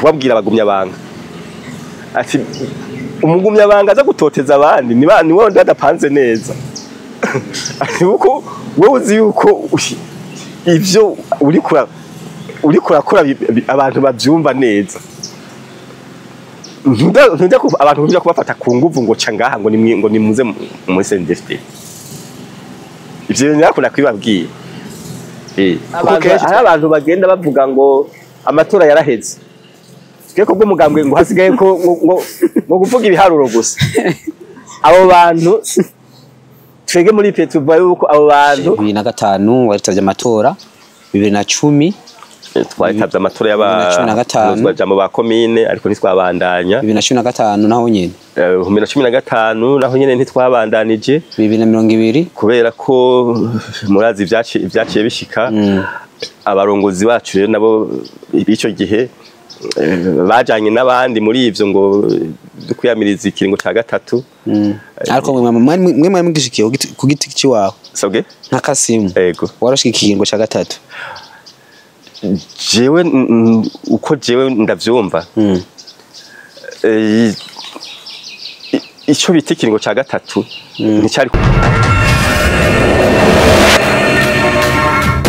Kubabwira abagumyabanga ati umugumyabanga aza gutoteza abandi niba ni wowe ndadapanze neza, ati uko wowe uzi yuko ivyo uriko urakora abantu bavyumva neza, ntujya abantu ntujya kubafata ku nguvu ngo ca ngaha ngo nimwe ngo nimuze muri CNDD. Ivyo nakunda kwibabwira kuko kenshi hari abantu bagenda bavuga ngo amatora yaraheze, twe ko bw'umugambwe ngo hasigaye ko ngo kuvuga ibiharuro gusa. Abo bantu twege muri Petuba yuko abo bantu 2005 waritavye amatora, 2010 twaritabye amatora y'abajambo ba komine ariko ntitwabandanya, 2015 naho nyene 2015 naho nyene ntitwabandanije, 2020 kubera ko murazi ivyaciye bishika. Abarongozi bacu rero nabo ico gihe bajanye n'abandi muri ivyo ngo kwiyamiriza ikiringo ca gatatu. Ariko mwe mwari mugishikiye ku giti ciwawe sabwe nka Kasimu, yego warashikiye ikiringo ca gatatu? Jewe uko jewe ndavyumva, ico bita ikiringo ca gatatu nticari.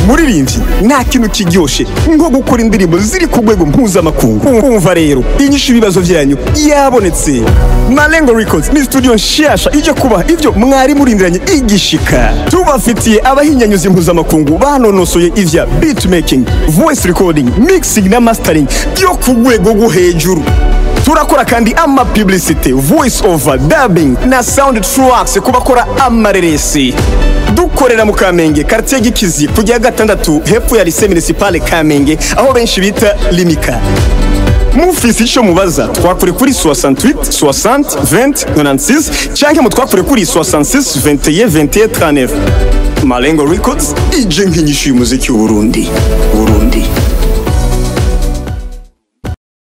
Muririmbyi nta kintu kiryoshe nko gukora indirimbo ziri ku rwego mpuzamakungu. Umva rero inyishu ibibazo vyanyu yabonetse. Malengo Records ni studio nshasha ije kubaha ivyo mwari murindiranye igishika. Tubafitiye abahinyanyuzi mpuzamakungu banonosoye ivya beatmaking, voice recording, mixing na mastering byo ku rwego rwo hejuru. Turakora kandi ama publicity, voice over, dubbing na sound tracks kubakora amareresi. Dukorera mu Kamenge, quartier Gikizi, kujya gatandatu hepfo ya lycée municipale Kamenge, aho benshi bita Limika. Mufisi ico mubaza twakure kuri 68 60 20 96 canke mutwakure kuri 66 21 21 39. Malengo Records ije nk'inyishu y'umuziki w'Uburundi. Burundi.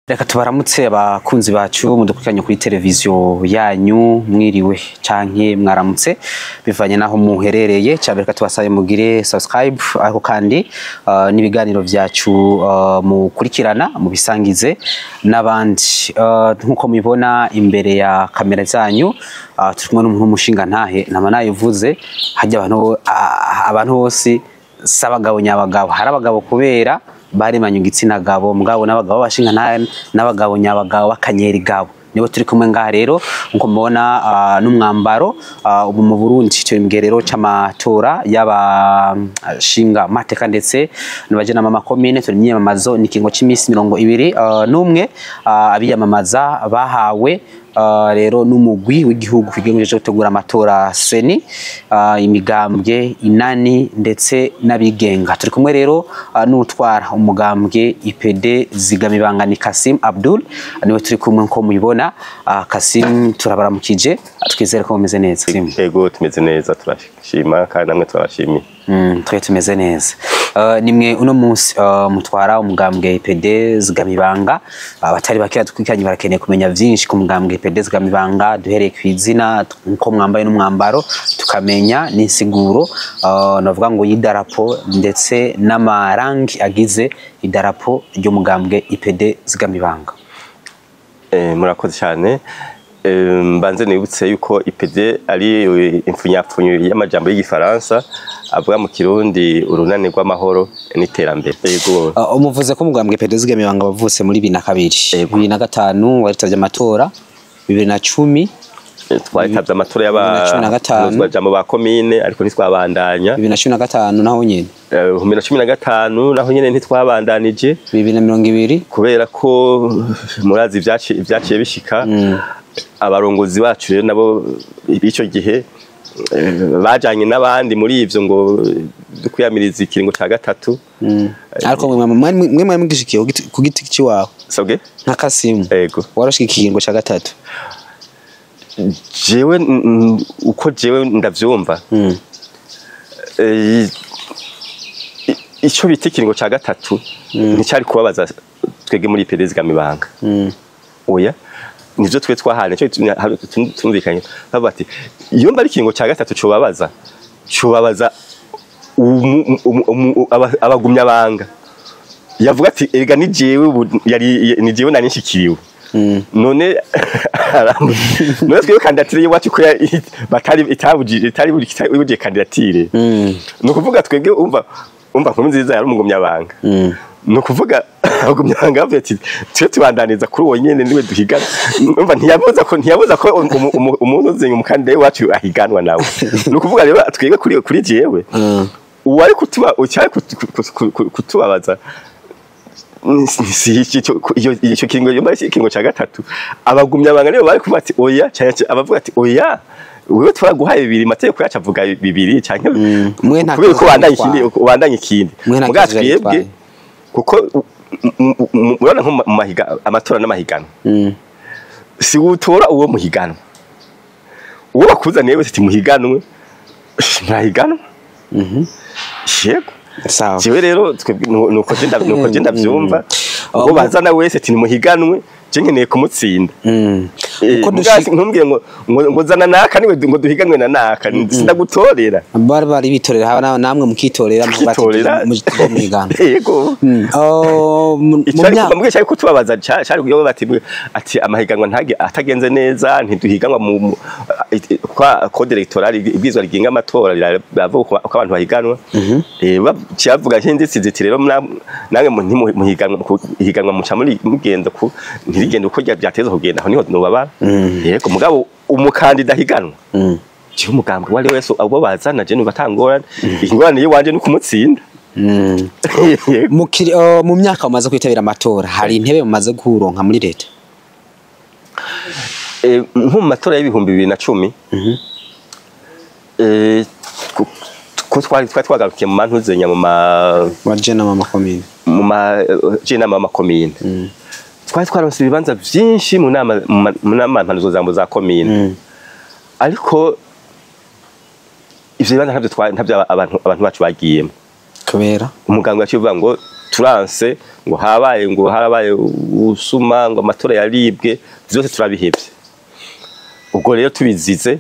Reka tubaramutse abakunzi bacu mudukurikiranye kuri televiziyo yanyu, mwiriwe canke mwaramutse bivanye naho muherereye. Cyabereka tubasaye mugire subscribe, ariko kandi n'ibiganiro vyacu mukurikirana mubisangize n'abandi. Nkuko mubibona imbere ya kamera zanyu, turi kumwe n'umuntu w'umushinga ntahe nama nayivuze hajya abantu bose sabagabo nyabagabo, hari abagabo kubera baremanye igitsina gabo, mugabo n'abagabo bashinga n'abagabo nyabagabo bakanyera igabo nibo turi kumwe ngaha. Rero nkuko mubona n'umwambaro ubu mu Burundi turi mu gihe c'amatora y'abashinga mateka ndetse n'abajenama makomine, turi myiyamamazo ni kingo c'imisi 21 abiyamamaza bahawe rero n'umugwi w'igihugu kugira gutegura amatora seni, imigambwe inani ndetse n'abigenga. Turi kumwe rero n'utwara umugambwe IPD Zigamibanga ni Kasim Abdul, niwe turi kumwe nko mubibona. Kasim turabaramukije, twizere ko mumeze neza. Yego tumeze neza, turashima kandi namwe turabashimiye. Twe tumeze neza. Nimwe uno munsi mutwara umugambwe IPD Zigamibanga, abatari bakira dukurikiranye barakeneye kumenya vyinshi ku mugambwe IPD Zigamibanga, duhereye ku izina nko mwambaye n'umwambaro tukamenya n'insiguro navuga ngo y'idarapo ndetse n'amarangi agize idarapo ry'umugambwe IPD Zigamibanga. Murakoze cyane. Mbanze nibutse yuko IPD ari impfunyapfunyo y'amajambo y'igifaransa avuga mu Kirundi urunani rw'amahoro n'iterambere. Yego umuvuze ko umugambwe IPD Zigamibanga wavutse muri 2002, 2005 waritavye amatora, 2010 twaritabye amatora y'abajambo ba komine ariko ntitwabandanya, 2015 naho nyene 2015 naho nyene ntitwabandanije, 2020 kubera ko murazi ivyaciye bishika. Abarongozi bacu rero nabo ico gihe bajanye n'abandi muri ivyo ngo kwiyamiriza ikiringo ca gatatu. Ariko mwe mwari mugishikiye ku giti ciwawe sabwe nka Kasimu, yego warashikiye ikiringo ca gatatu? Jewe uko jewe ndavyumva, ico bita ikiringo ca gatatu nticari kubabaza twege muri IPD Zigamibanga. Oya nivyo twe twahane cyo tumvikanye bavuga ati iyo mba ari ikiringo ca gatatu cobabaza abagumya banga Yavuga ati erega ni jewe ubu yari ni jewe nari nshikiriwe. None none twebwe candidature y'iwacu ko batari itabujije itari buri candidature. Ni ukuvuga twebwe umva Nkurunziza yari umugumyabanga. Ni ukuvuga abagumyabanga bavuze ati twe tubandaniza kuri uwo nyene niwe duhigana. Umva ntiyabuza ko umuntu uzenye umukandida w'iwacu ahiganwa nawe. Ni ukuvuga rero twebwe kuri jewe uwari kutuba ucyari kutubabaza si icyo kiringo, iyo bari ikiringo cya gatatu, abagumyabanga nibo bari kuvuga ati oya, cyane abavuga ati oya, wewe twaraguhaye bibiri, amategeko yacu avuga bibiri, canke Mwe nta kubera ko kibazo ubandanya bitwaye. ikindi, ubandanya ikindi. Mwe nta Muga kibazo twebwe bitwaye. Kuko urabona nko mu mahiga amatora n'amahiganwa, si utora uwo muhiganwa, uwo bakuzaniye wese ati muhiganwe, murahiganwa. Yego. Sawa. Jewe rero twebwe nuko je ndavyumva, ubwo bazana wese ati nimuhiganwe, je nkeneye kumutsinda. Uko Muga ntumbwire ngo zana naka niwe ngo duhiganwe na naka, sindagutorera. Bari bitorera namwe mukitorera muvuga ati Tukitorera. Tujye muhigana. Yego. Oh, mu Icari mbwe cyari kutubabaza cari kugira bati ati amahiganwa ntage atagenze neza, ntiduhiganwa mu kwa code électoral, ibwizwa rigenga amatora riravuga uko abantu bahiganwa. Cyavuga nk'inzitizi iti rero namwe ntimuhiganwa higanwa muca muri mugenda ku ntirigende uko byateza kugenda, aho niho nobabara. Yego, mugabo umukandida higanwa, jewe umugambwe wari wese abo bazana je numva atangorane, ingorane yiwanje ni kumutsinda. Yego. Mu myaka mumaze kwitabira amatora, hari intebe mumaze kuronka muri leta? Nko mu matora y'2010, ko twari twagarukiye mu mantuzenya mu ma waje n'amakomine. Mu ma jenama y'amakomine twari twaronse ibibanza vyinshi mu nama mu nama mpanuzwajambo za komine, ariko ivyo bibanza ntavyo abantu bacu bagiyemo. Kubera? Umuganga yaciye uvuga ngo turanse, ngo habaye, ngo harabaye ubusuma, ngo amatora yaribwe, vyose turabihevye. Ubwo rero tubizize,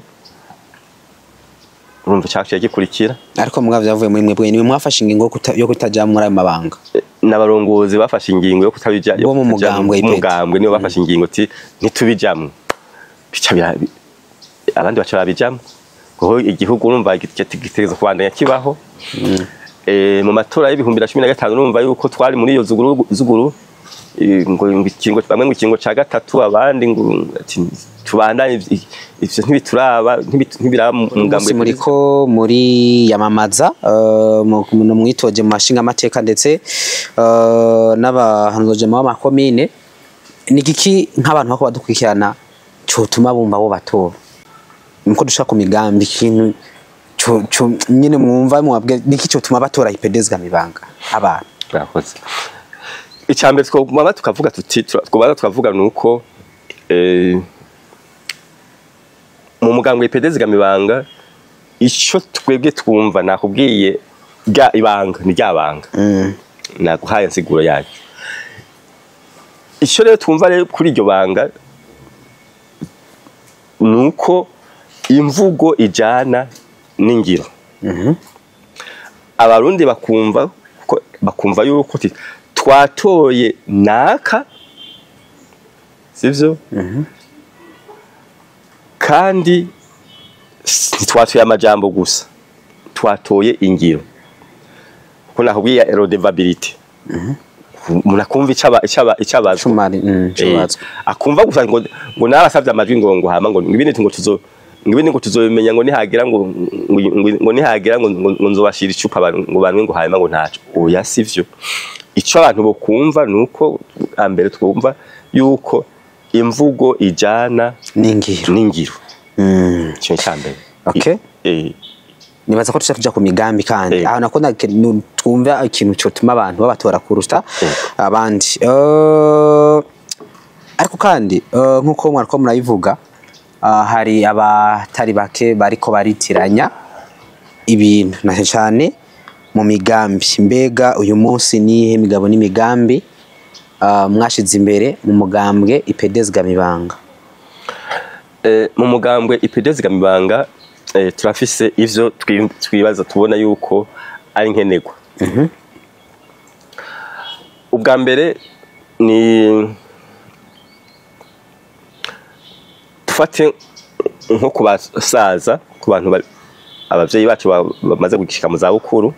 urumva caciye gikurikira. Ariko mugabo vyavuye muri mwebwe, nimwe mwafashe ingingo yo kutaja muri ayo mabanga. N'abarongozi bafashe ingingo yo kutabija yo Bo mu kutajamwo. mugambwe IPD. Mugambwe nibo bafashe ingingo ati ntitubijamwo, bica abandi baca babijamwo, kuko igihugu urumva gitegerezwa kubandanya kibaho. Mu matora y'2015 urumva yuko twari muri iyo zuguru zuguru, ngo ikingo bamwe ngo ikingo ca gatatu, abandi ngo ati tubandanye ivyo ntibituraba, ntibiraba mu mugambwe. Umunsi muriko muri yamamaza, mwitoje mu mashinga amateka ndetse n'abahanuzi b'amakomine, ni igiki nk'abantu bako badukurikirana cotuma bumva bo batora niko dushaka ku migambi, ikintu co nyene mwumva mwabwe niki cotuma batora IPD Zigamibanga abantu? Murakoze. Icya mbere twoguma tukavuga tuti twobana tukavuga nuko mu mugambwe IPD Zigamibanga ico twebwe twumva, nakubwiye rya ibanga ni rya banga naguhaye insiguro yayo. Ico rero twumva rero kuri iryo banga nuko imvugo ijana n'ingiro, Abarundi bakumva yuko twatoye naka, sivyo? Kandi ntitwatoye amajambo gusa, twatoye ingiro, kuko nakubwiye redevabilité, umuntu akumva icabazwa. Cumari cubazwa. Akumva gusa ngo narasavye amajwi ngo hama ngo ibindi ngo tuzo ngo ibindi ngo tuzobimenya, ngo nihagira ngo nihagira ngo nzobashira icupa abantu ngo banwe, ngo hanyuma ngo ntaco. Oya, sivyo. Ico abantu bokumva nuko ambere twumva yuko imvugo ijana n'ingiro. N'ingiro. Ico ni icambere. Okay. Nibaza ko tuca tuja ku migambi kandi aho nako twumva ikintu cotuma abantu babatora kuruta abandi. Ariko kandi nkuko mwariko murabivuga, hari abatari bake bariko baritiranya ibintu na cyane mu migambi. Mbega uyu munsi nihe migabo n'imigambi mwashize imbere mu mugambwe IPD Zigamibanga? Mu mugambwe IPD Zigamibanga turafise ivyo twibaza tubona yuko ari nkenerwa. Ubwa mbere ni dufate nko ku basaza, ku bantu abavyeyi bacu bamaze gushika mu zabukuru,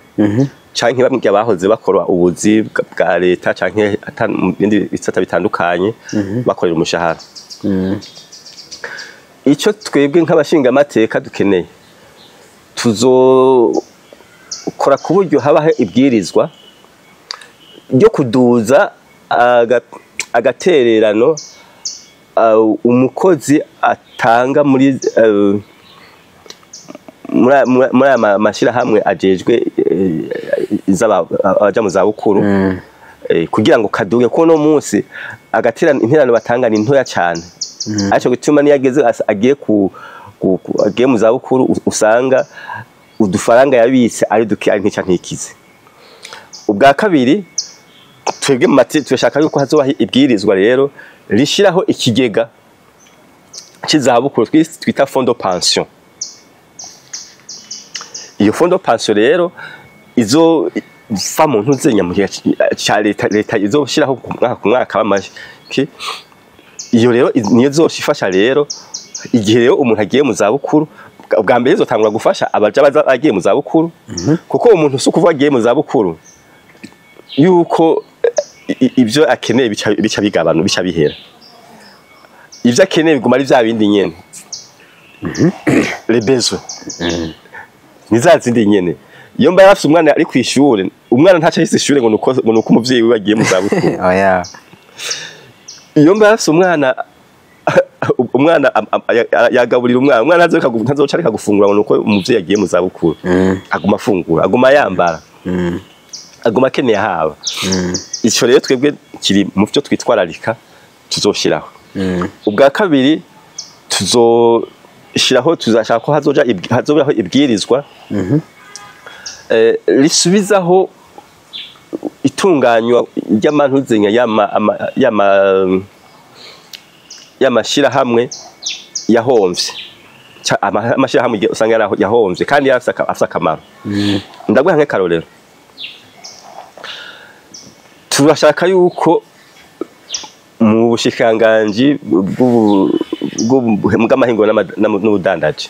canke bamwe bahoze bakora ubuzi bwa leta canke mu bindi bisata bitandukanye, bakorera umushahara. Ico twebwe nk'abashingamateka dukeneye, tuzokora ku buryo habaho ibwirizwa ryo kuduza agatererano umukozi atanga muri aya mashirahamwe ajejwe abaja mu zabukuru, kugira ngo kaduge, kuko no munsi agaterano, interano batanga ni ntoya cyane. Ariko gituma niyo ageze agiye agiye mu zabukuru, usanga udufaranga yabitse ari duke, ari ntica ntikize. Ubwa kabiri, twebwe mu mati turashaka yuko hazobaho ibwirizwa rero rishiraho ikigega c'izabukuru twita fonds de pension. Iyo fonds de pension rero izo va mu ntuzenya mu kigega ca leta, leta izoshiraho ku mwaka ku mwaka w'amaki. Iyo rero niyo izoshifasha rero igihe rero umuntu agiye mu zabukuru. Bwa mbere izotangura gufasha abaja baza agiye mu zabukuru, kuko umuntu si ukuvuga agiye mu zabukuru yuko ibyo akeneye bica bigabana, bica bihera. Ibyo akeneye biguma ari bya bindi nyene, les besoins ni za zindi nyene. Iyo mbaye afise umwana ari kw'ishure, umwana ntaca ahise ishure ngo nuko umuvyeyi wiwe agiye mu zabukuru. Oya. Iyo mbaye afise umwana, umwana yagaburira umwana, umwana ntazoca areka gufungura ngo nuko umuvyeyi agiye mu zabukuru. Aguma afungura, aguma yambara, aguma akeneye haba. Ico rero twebwe kiri mu byo twitwararika, tuzoshiraho. Ubwa kabiri, tuzoshiraho, tuzashaka ko hazobaho ibwirizwa risubizaho itunganywa ry'amantuzenya y'amashirahamwe yahomvye. Amashirahamwe usanga yahomvye kandi yarafise afise akamaro. Ndaguha nk'akarorero: turashaka yuko mu bushikiranganji bw'amahingo n'ubudandaji,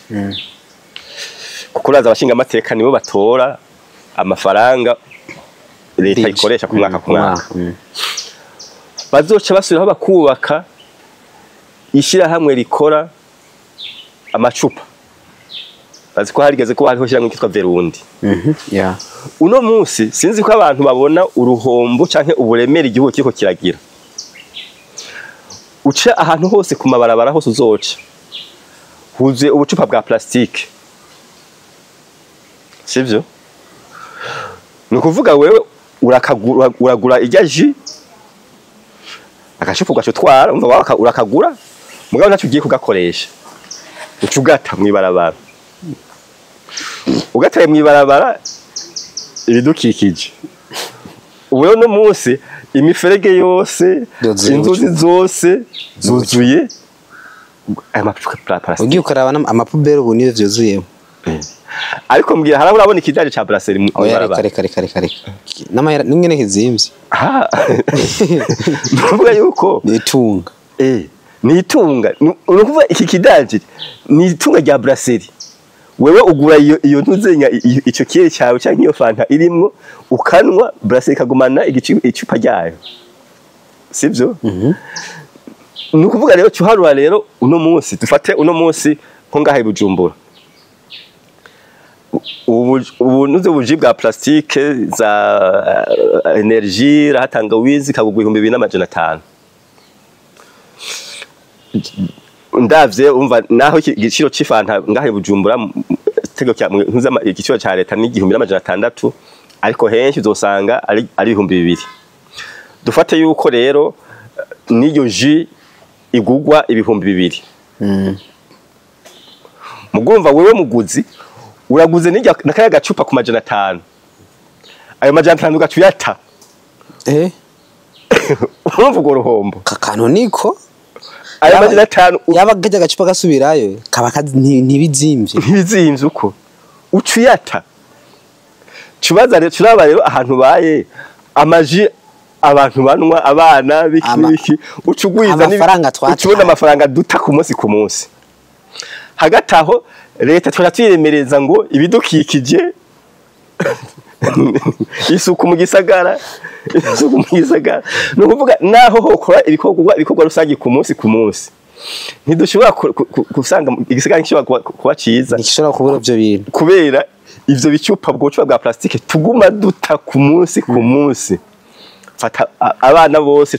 kuko uraza abashingamateka nibo batora amafaranga leta Bije. ikoresha ku mwaka ku mwaka, bazoca basubiraho bakubaka ishirahamwe rikora amacupa. Bazi ko harigeze kuba hariho ishirahamwe ryitwa Verundi. Uno munsi sinzi ko abantu babona uruhombo canke uburemere igihugu kiriko kiragira. Uca ahantu hose ku mabarabara hose uzoca, huzuye ubucupa bwa plastique, sivyo? Ni ukuvuga wewe urakagura, uragura irya jus, agacupa ugaca utwara, umva wawe urakagura, mugabo ntacyo ugiye kugakoresha, uca ugata mw'ibarabara. Ugataye mw'ibarabara, ibidukikije. Ubu rero uno munsi imiferege yose, Yuzuye inzuzi ubucupa. zose zuzuye aya macupa ya plastique. Ugiye ukaraba ama poubelles ubu niyo vyuzuyemo. Ariko mbwira, harabura urabona ikidaje ca brasserie mu Oya, reka. ibarabara? Reka, reka, reka, reka, n'amahera n'ingene kizimvye. Ah, ni ukuvuga yuko ni itunga. Ni itunga. Ni ukuvuga iki kidaje ni itunga rya brasserie. Wewe ugura iyo ntuzenya ico kiyeri cyawe canke iyo fanta irimwo, ukanwa, brasserie ikagumana icupa ryayo, sivyo? Ni ukuvuga rero cuharura rero uno munsi, dufate uno munsi nko ngaha i Bujumbura, ubu nuze ubu jus bwa plastique za energie rahatangawizi kagugwa 2500. Ndavye umva naho igiciro c'ifanta ngaha i Bujumbura, tego cya ntuze igiciro ca leta ni 1600, ariko henshi uzosanga ari 2000. Dufate yuko rero n'iyo jus igugwa 2000. Mugumva wewe muguzi uraguze n'irya nakaya gacupa ku 500, ayo 500 ugaca uyata. Urumva urwo ruhombo? Kakantu niko Ayo 500 yaba kajya agacupa gasubirayo kaba ntibizimvye. Ntibizimvye uko uca uyata. Cubaza rero, curaba rero ahantu baye ama jus. Abantu banwa, abana biki biki, ucugwiza Amafaranga twataye. Ucubona amafaranga duta ku munsi ku munsi. Hagati aho leta twara tuyiremereza ngo ibidukikije, isuku mu gisagara, isuku mu gisagara. Ni ukuvuga naho hokora ibikorwa rusange ku munsi ku munsi, ntidushobora gusanga igisagara gishobora kuba ciza. Ntigishobora kubura ivyo bintu. Kubera ivyo bicupa, bwo bucupa bwa plastique tuguma duta ku munsi ku munsi. Fata abana bose,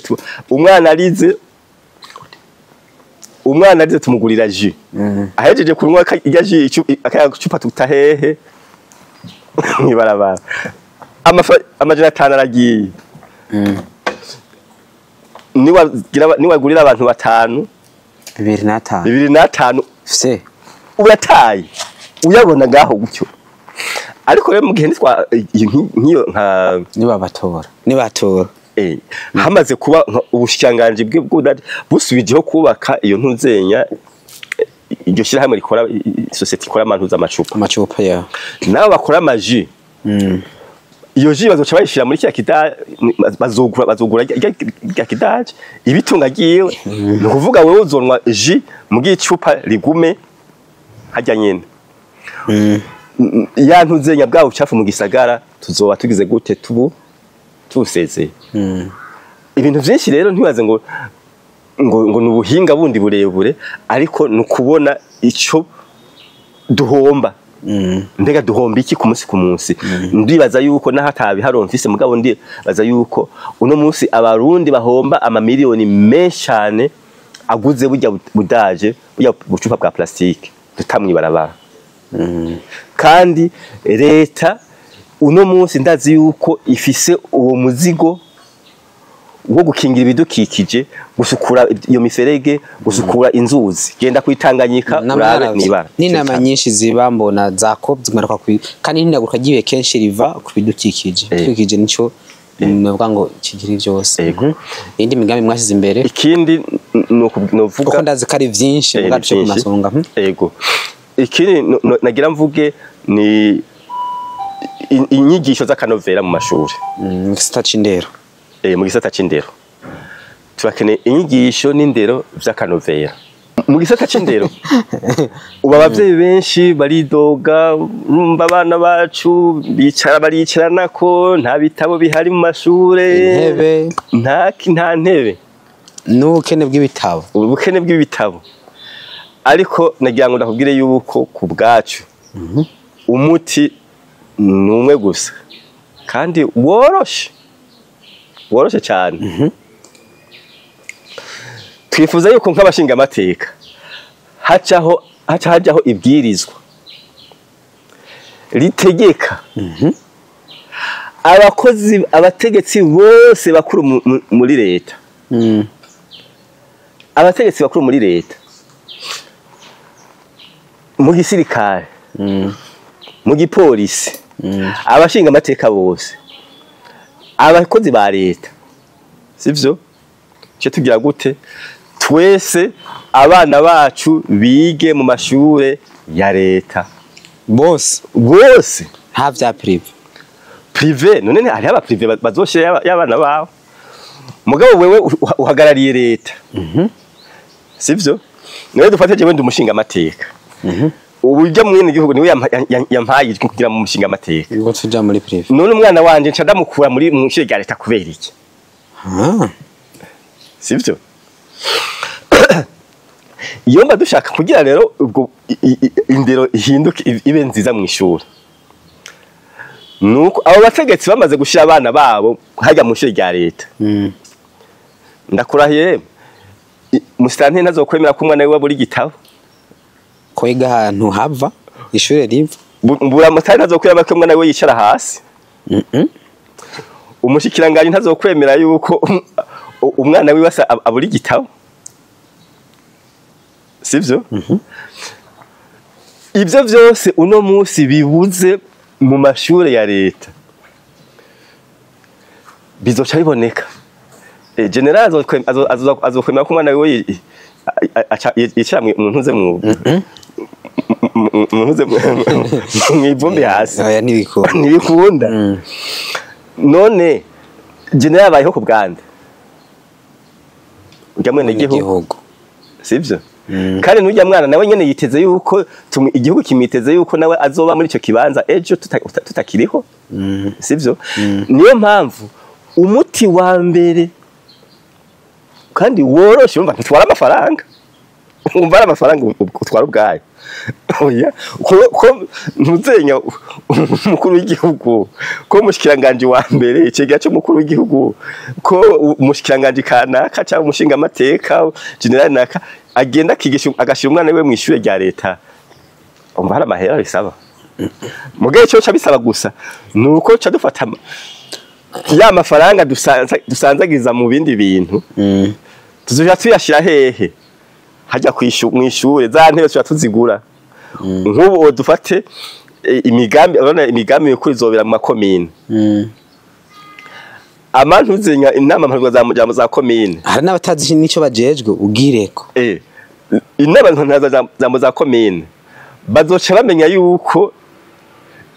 umwana arize tumugurira jus, ahejeje kunywa irya jus, akaya cupa tuta hehe? Mw'ibarabara. 500 aragiye. Niwagurira abantu batanu, 2005. 2005. Se. Urataye uyabona ngaho gutyo. Ariko rero mu gihe nitwa nk'iyo nka Nibabatora, nibatora. Hamaze kuba ubushikiranganji bw'ubwudaji busubijeho kubaka iyo ntuzenya, iryo shyirahamwe rikora, société ikora amantuza, amacupa. Amacupa ya. Nabo bakora ama jus, iyo jus bazoca bayishira muri kiriya kidaje, bazogura rya kidaje ibitunga ryiwe. Ni ukuvuga wewe uzonwa jus mu gicupa rigume harya nyene. Ya ntuzenya, bwa bucafu mu gisagara tuzoba tugize gute? Tubu tusezeye. Ibintu vyinshi rero, ntibaze ngo ni ubuhinga bundi burebure, ariko ni ukubona ico duhomba. Mbega duhomba iki ku munsi ku munsi? Ndibaza yuko naho atabiharuro mfise, mugabo ndibaza yuko uno munsi Abarundi bahomba amamiliyoni menshi cane aguze burya budaje, burya bucupa bwa plastique duta mw'ibarabara. Kandi leta uno munsi ndazi yuko ifise uwo muzigo wo gukingira ibidukikije, gusukura iyo miferege, gusukura inzuzi. Genda kwitanganyika urabe nibara. N'inama nyinshi ziba mbona za COP zimanuka ku, kandi n'inaguruka ry'ibihe kenshi riva ku bidukikije. Ibidukikije nico navuga ngo kigira vyose. Iyindi migambi mwashize imbere? Ikindi novuga, kuko ndazi ko ari vyinshi, muga duce ku vyinshi. masonga. Ego, ikindi nagira mvuge ni inyigisho z'akanovera mu mashuri. Mu gisata c'indero. Mu gisata c'indero turakeneye inyigisho n'indero vy'akanovera mu gisata c'indero. Ubu abavyeyi benshi baridoga, urumva abana bacu bicara baricaranako, nta bitabo bihari mu mashure, intebe, nta ntebe, n'ubukene bw'ibitabo. Ubukene bw'ibitabo. Ariko nagira ngo ndakubwire yuko ku bwacu umuti ni umwe gusa kandi woroshe, woroshe cyane. Twifuza yuko nk'abashingamateka hacaho haca hajyaho ibwirizwa ritegeka abakozi, abategetsi bose bakuru muri leta, abategetsi bakuru muri leta, mu gisirikare, mu gipolisi, abashinga amateka bose, abakozi ba leta, sivyo? Cyo tugira gute? Twese abana bacu bige mu mashure ya leta. Bose? Bose. Nta vya privé? Privé none hariho aba privé bazoshira y'abana babo. Mugabo wewe uhagarariye leta, sivyo? Niwe dufate, jewe ndi umushinga amateka, uburyo mwene gihugu niwe yampaye ijwi kugira mu mushinga amateka. Ngo tuja muri privé? None umwana wanje nca ndamukura muri mu ishure rya leta kubera iki? Sivyo? Iyo mba dushaka kugira rero ubwo indero ihinduke, ibe nziza mu ishuri, nuko abo bategetsi bamaze gushira abana babo hajya mu ishure rya leta, ndakurahiye, musitanteri ntazokwemera ko umwana wiwe abura igitabo. Kwiga ahantu hava ishure riva. Buramatari ntazokwemera ko umwana wiwe yicara hasi. Umushikiranganji ntazokwemera yuko umwana wiwe abura igitabo, sivyo? Ibyo vyose uno munsi bibuze mu mashure ya leta bizoca biboneka. Général azokwemera ko umwana wiwe yicara mu ntuze mu ntuze mw'ivumbi hasi? Oya, ntibikunda. Ntibikunda. None General abayeho ku bwande urya mwene gihugu, sivyo? Kandi n'urya mwana nawe nyene yiteze yuko igihugu kimiteze yuko nawe azoba muri ico kibanza ejo tutakiriho, sivyo? Niyo mpamvu umuti wa mbere kandi woroshe, urumva ntitwara amafaranga, umva ari amafaranga utwara ubwayo, oya, ko ntuzenya umukuru w'igihugu, ko umushikiranganje wa mbere icegera c'umukuru w'igihugu, ko umushikiranganje kanaka cyangwa umushinga amateka general naka agenda akigisha agashira umwana we mu ishure rya leta, umva hari amahera bisaba. Mugaye cyo ca bisaba gusa nuko ca dufata ya mafaranga dusanzagiza mu bindi bintu, tuzoja tuyashira hehe? Hajya mwishure za ntebe tuja tuzigura. Nk'ubu dufate imigambi, urabona imigambi mikuru izobera mu makomine, amantu zenya inama mpanuzwa za komine, hari n'abatazi nico bajejwe ugireko. Inama mpanuzwa za komine bazoca bamenya yuko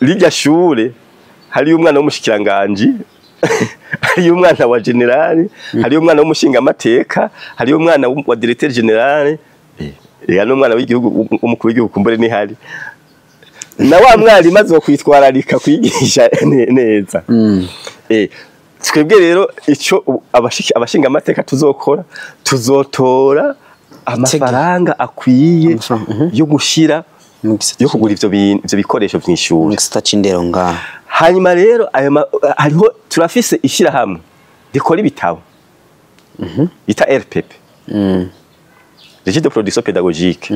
rirya shure hari umwana w'umushikiranganje, hari umwana wa general, hari umwana w'umushinga amateka, hari umwana wa directeur general, ya n'umwana w'igihugu umukuru w'igihugu kumbure ni hari na wa mwarimu azokwitwararika kwigisha neza. Twebwe rero ico abashinga amateka tuzokora, tuzotora amafaranga akwiye yo gushira yo kugura ivyo bikoresho vy'ishure mu gisata c'indero ngaha. Hanyuma rero hariho turafise ishirahamwe rikora ibitabo bita RPP, Régie de production pédagogique.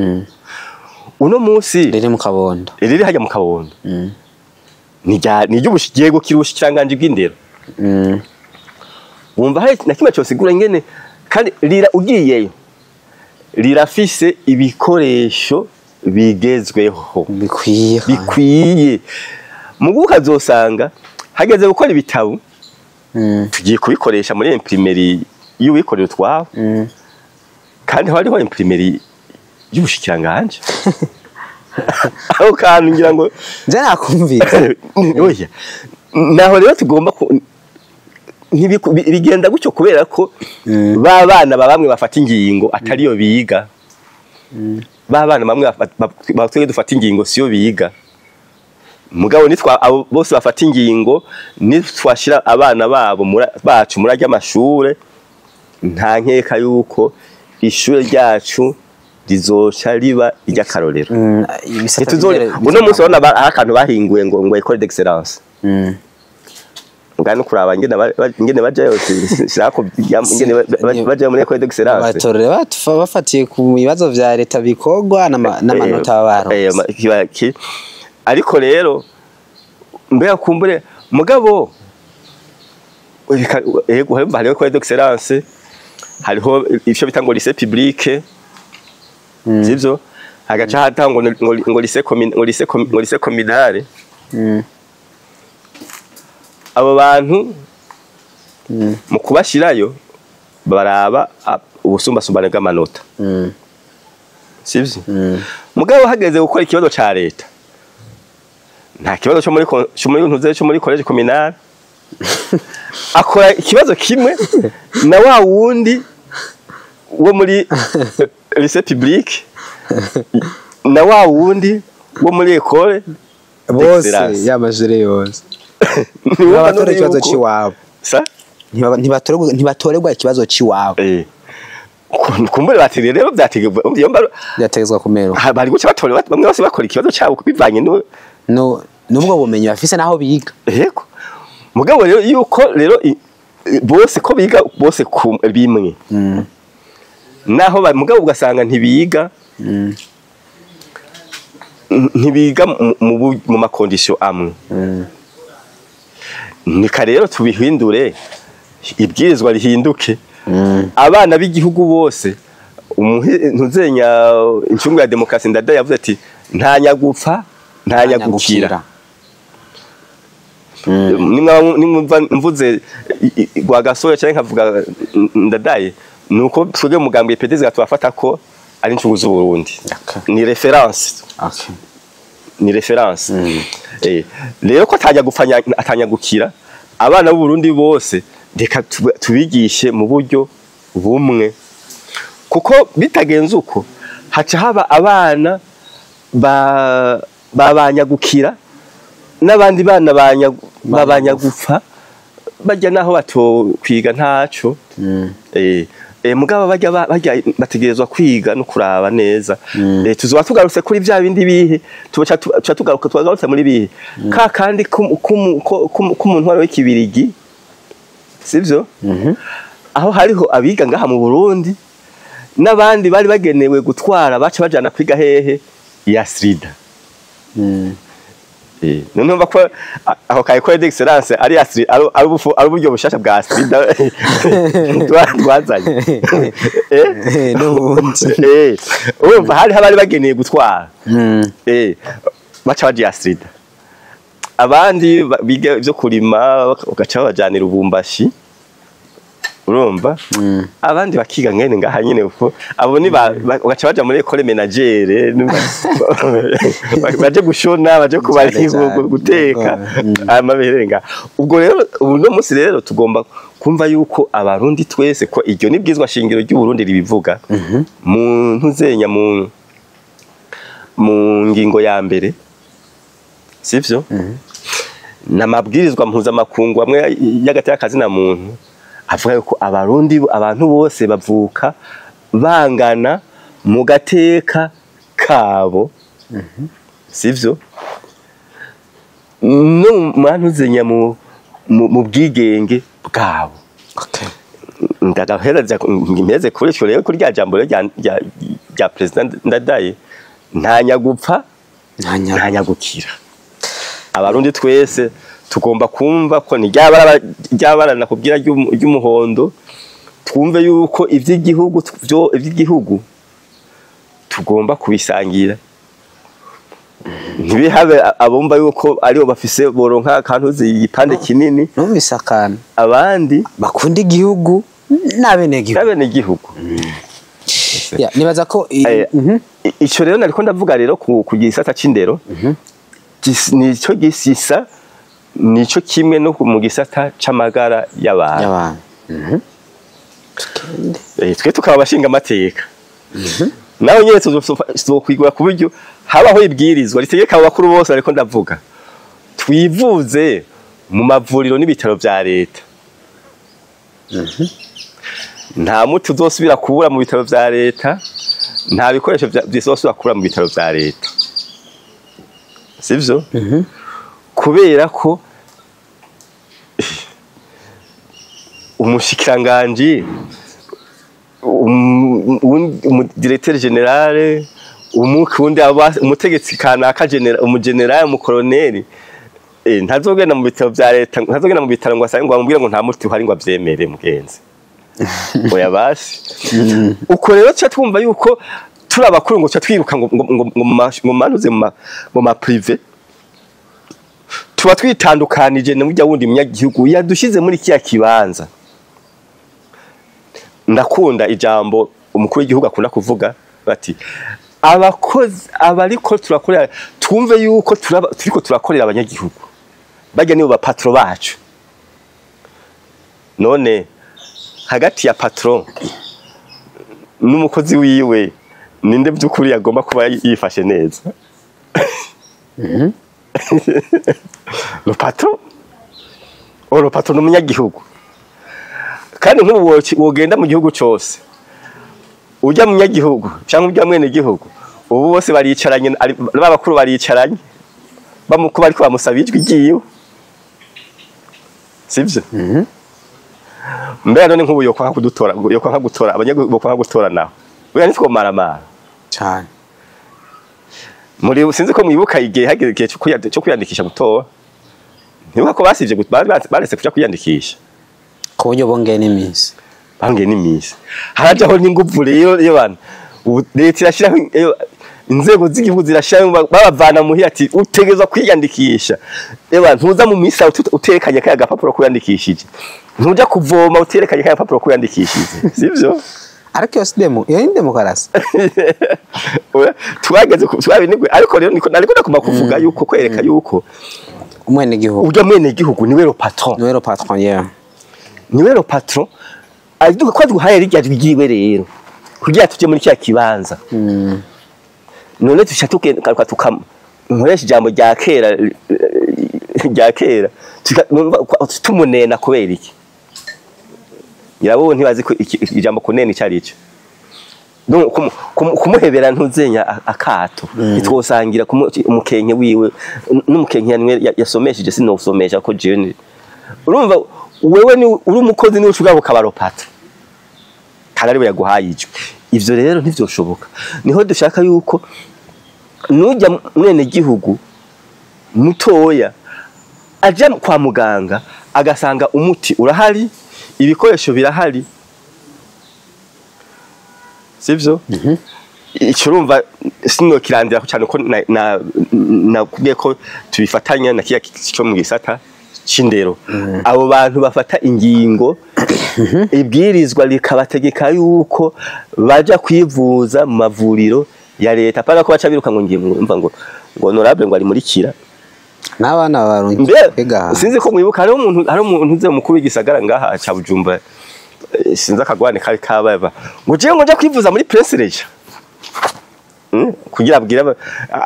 Uno munsi riri mu Kabondo, riri hajya mu Kabondo, ni ry'ubushigego kirushikiranganje bw'indero. Wumva hari na kimwe cyose gura ngene, kandi rira ugiyeyo rirafise ibikoresho bigezweho bikwiye. Mugu ukazosanga hageze gukora ibitabo, tugiye kubikoresha muri imprimerie y'uwikorera utwabo, kandi hariho imprimerie y'ubushikiranganje. Aho kantu ngira ngo nje nakumvise. Oya, naho rero tugomba bigenda gutyo kubera ko ba bana bamwe bafata ingingo atariyo biga, ba bana bamwe batwe dufata ingingo siyo biga. Mugabo nitwa abo bose bafata ingingo, nitwashira abana babo bacu muri ajya amashure, nta nkeka yuko ishure ryacu rizoca riba iry'akarorero. Uno munsi urabona hari akantu bahinguye ngo école d'excellence, ngano kuraba ngene bajayo sinako ngene bajayo muri école d'excellence, batorere bafatiye ku bibazo vya leta bikogwa n'amanota baronse. Ariko rero mbega kumbure mugabo yego hariho école d'excellence, hariho ivyo bita ngo lycée public, sivyo? Hagaca hatangwa ngo lycée ngo lycée communale. Abo bantu mu kubashirayo baraba ubusumbasumbane bw'amanota, sivyo? Mugabo hageze gukora ikibazo ca leta, nta kibazo cyo muri ntuze cyo muri college communale, akora ikibazo kimwe na wa wundi wo muri lycée public na wa wundi wo muri école bose y'amajere yose. Ntibatora ikibazo ciwabo, ntibatorerwa ikibazo ciwabo. Kumbure batiriye rero byategezwa kumera, bari guca batora bamwe bose bakora ikibazo cabo bivanye no nubwo bumenyi bafise naho biga. Yego, mugabo rero yuko rero bose ko biga bose bimwe, naho mugabo ugasanga ntibiga ntibiga mu makondisiyo amwe. Nika rero tubihindure, ibwirizwa rihinduke, abana b'igihugu bose. Ntuzenya incungu ya demokarasi Ndadaye yavuze ati nta nyagupfa nta nyagukira. Nimba mvuze Rwagasore cyangwa nkavuga Ndadaye, nuko twebwe mugambwe PDS gatwafata ko ari incungu z'u Burundi, ni reference. Ni reference. Rero ko atajya gupfa atanyagukira, abana b'u Burundi bose Reka tubigishe mu buryo bumwe, kuko bitagenze uko haca haba abana babanyagukira n'abandi bana babanyagupfa bajya naho batokwiga ntaco. Mugabo bajya bategerezwa kwiga no kuraba neza. Tuzoba tugarutse kuri bya bindi bihe, tuba tugaruka tugarutse muri bihe ka kandi k'umuntu wari w'ikibirigi, sivyo? Aho hariho abiga ngaha mu Burundi n'abandi bari bagenewe gutwara baca bajana kwiga hehe ya Srida. None umva ko aho ka Ecole d'Excellence ari ari uburyo bushasha bwa Srida twazanye. Urumva hari abari bageneye gutwara baca baja ya Srida, abandi biga ivyo kurima bagaca bajanira ubumbashi, urumva abandi bakiga ngene ngaha nyene uko abo ni bagaca baja muri école ménagère, baje gushona, baje kubari guteka amaberenga. Ubwo rero uno munsi rero tugomba kumva yuko abarundi twese ko iryo nibwizwa shingiro ry'u Burundi ribivuga mu ntuzenya mu ngingo ya mbere, sivyo? Namabwirizwa mpuzamakungu amwe y'agateka kazina muntu avuga yuko abarundi abantu bose bavuka bangana mu gateka kabo, sivyo? No mantuzenya mu bwigenge bwabo. Ndagahereza ngimeze kuri cyo rero kuri rya jambo rya president Ndadaye, nta nyagupfa nta nyagukira. Abarundi twese tugomba kumva ko ni ryabara nakubwira ry'umuhondo, twumve yuko ivy'igihugu byo ivy'igihugu tugomba kubisangira. Ntibihabe abumva yuko aribo bafise boronka kantuzi igipande kinini, numvise akantu abandi bakunda igihugu n'abenegihugu. Ya nibaza ko ico rero nariko ndavuga rero ku gisata c'indero, nico gisisa nico kimwe no mu gisata c'amagara y'abantu. Twe tukaba abashinga amateka, nawe nyene tuzokwigura ku buryo habaho ibwirizwa ritegeka abo bakuru bose ariko ndavuga twivuze mu mavuriro n'ibitaro vya leta. Nta muti uzosubira kubura mu bitaro vya leta, nta bikoresho bizosubira kubura mu bitaro vya leta, sivyo? Kubera ko umushikiranganji, umudirecteur general, umukundi umutegetsi kanaka general, umugeneral, umukoloneli, ntazogenda mu bitaro vya leta, ntazogenda mu bitaro ngo asange ngo bamubwire ngo nta muti uhari ngo avyemere mugenzi. Oya basi. Uko rero cha twumva yuko turi abakuru ngo cha twiruka ngo ngo manuze mu ma privé, tuba twitandukanije n'ujya wundi munyagihugu yadushize muri kiya kibanza. Ndakunda ijambo umukuru w'igihugu akunda kuvuga bati abakozi abariko turakorera, twumve yuko turiko turakorera abanyagihugu, bajya nibo ba patron bacu. None hagati ya patron n'umukozi wiwe ninde by'ukuri yagomba kuba yifashe neza? Le patron, le patron n'umunyagihugu. Kandi nk'ubu wogenda mu gihugu cyose ujya mu munyagihugu cyangwa ujya mwene gihugu, ubu bose baricaranye, babakuru baricaranye bamuko bariko bamusaba ijwi giyiwe, sivyo? Mbere none nk'ubu yokwanka kudutora, yokwanka gutora abanyagihugu, bokwanka gutora naho oya nitwo maramara cyane. Muri sinzi ko mwibuka igihe hageze igihe cyo kwiyandikisha gutora, ntibuka ko basivye baretse kuja kwiyandikisha ku buryo bongeye n'iminsi, bongeye n'iminsi harajaho n'inguvu rero iyo bantu leta irashiraho inzego z'igihugu zirashiraho babavana muhira ati utegezwa kwiyandikisha. Eba ntuza mu misa uterekanye kaya gapapuro kwiyandikishije, ntuja kuvoma uterekanye kaya gapapuro kwiyandikishije, sivyo? Ariko iyo si demo, iyo ni demokarasi. Twageze twabinigwe, ariko rero niko nariko ndakoma kuvuga yuko kwereka yuko umwene gihugu ujya mwene gihugu niwe le patron, niwe le patron, yeah. Niwe le patron aduka ko aduhaye rirya ryiwe rero kugira tuje muri kya kibanza. None tuca tugaruka tukam nkoresha ijambo rya kera rya kera tumunena kubera iki? Nyirabo ntibazi ko ijambo kunena icyo ari cyo. Donc kumuhebera ntuzenya akato ntitwosangira umukenke wiwe n'umukenke yasomesheje sinosomesha ko jewe urumva wewe ni uri umukozi ni ushobora kukabaropata kandi ariwe yaguhaye ijwi. Ivyo rero ntivyoshoboka. Niho dushaka yuko nujya mwene gihugu mutoya aja kwa muganga agasanga umuti urahari, ibikoresho birahari, sivyo? Ico urumva sino kirandira cyane ko nakubwiye ko tubifatanya na kiya cyo mu gisata c'indero. Abo bantu bafata ingingo ibwirizwa likabategeka yuko baja kwivuza mu mavuriro ya leta, pana ko baca biruka ngo ngiye mva ngo honorable ngo ari muri kira n'abana barungi kwega. Sinzi ko mwibuka hari umuntu uze mukuru w'igisagara ngaha ca Bujumbura, sinzi akagwane kari kababa ngo jewe ngo nja kwivuza muri Prince Regis kugira abwira,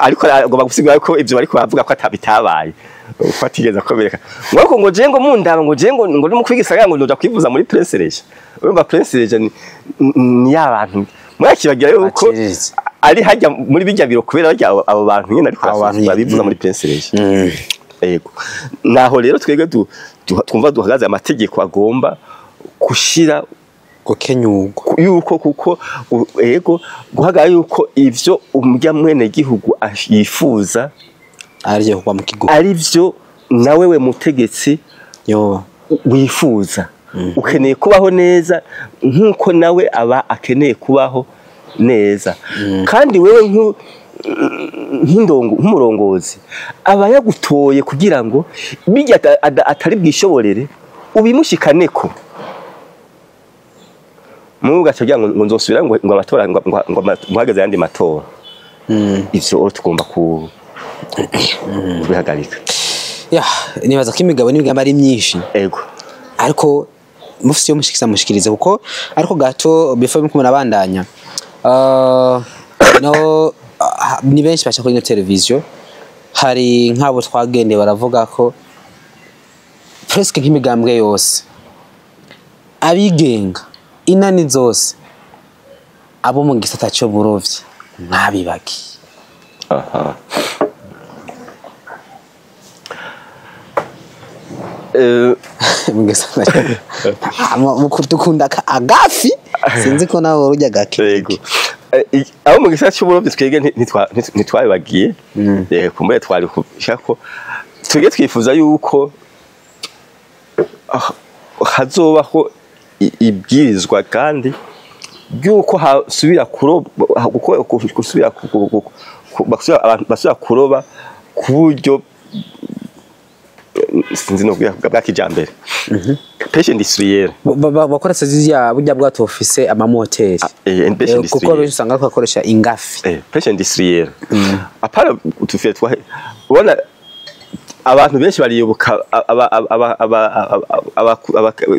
ariko agomba gusigura ko ivyo bariko bavuga ko atabitabaye uko atigeze akomereka, ngo ngo jewe ngo mundaba ngo jewe ngo ngo n'umukuru w'igisagara ngo nja kwivuza muri Prince Regis. Urumva Prince Regis ni y'abantu murakibagira yuko ari hajya muri bijya biro kubera barya abo bantu nyine, ariko babivuza muri Prince Regis. Yego, naho rero twebwe twumva duhagaze amategeko agomba gushira gukenyurwa yuko kuko yego guhaga yuko ivyo umurya mwene gihugu yifuza arije kuba mu kigo ari byo nawe we mutegetsi yo wifuza. Ukeneye kubaho neza nkuko nawe aba akeneye kubaho neza. Kandi wewe nk'indongo nk'umurongozi aba yagutoye kugira ngo bijya atari bwishoborere ubimushikaneko. Muga cyo ngo nzosubira ngo amatora ngo muhagaze yandi matora. Ivyo tugomba kubihagarika. Ya, nibaza ko imigabo n'imigambi ari myinshi. Ego. Ariko mufisi yo mushikiriza mushikirize kuko ariko gato before mukumana bandanya. No ni benshi bacha kuri televiziyo hari nk'abo twagende baravuga ko presque nk'imigambwe yose abigenga inani zose abo mu gisata cyo burovyi mwabibaki. Aha. Mu gisata dukunda agafi sinzi ko nawe urya gake. Yego. Abo mu gisata cy'uburovyi twege ntitwabibagiye. Kumbe twari kushaka twege twifuza yuko hazobaho ibwirizwa kandi byuko hasubira kuroba gusubira abantu basubira kuroba ku buryo sinzi no bwa kijambere. Pêche industrielle. Bakora sazizya burya bwato office amamoteri. Pêche industrielle. Kuko benshi usanga bakoresha ingafi. Pêche industrielle. Apara utufite twa ubona abantu benshi bariyoboka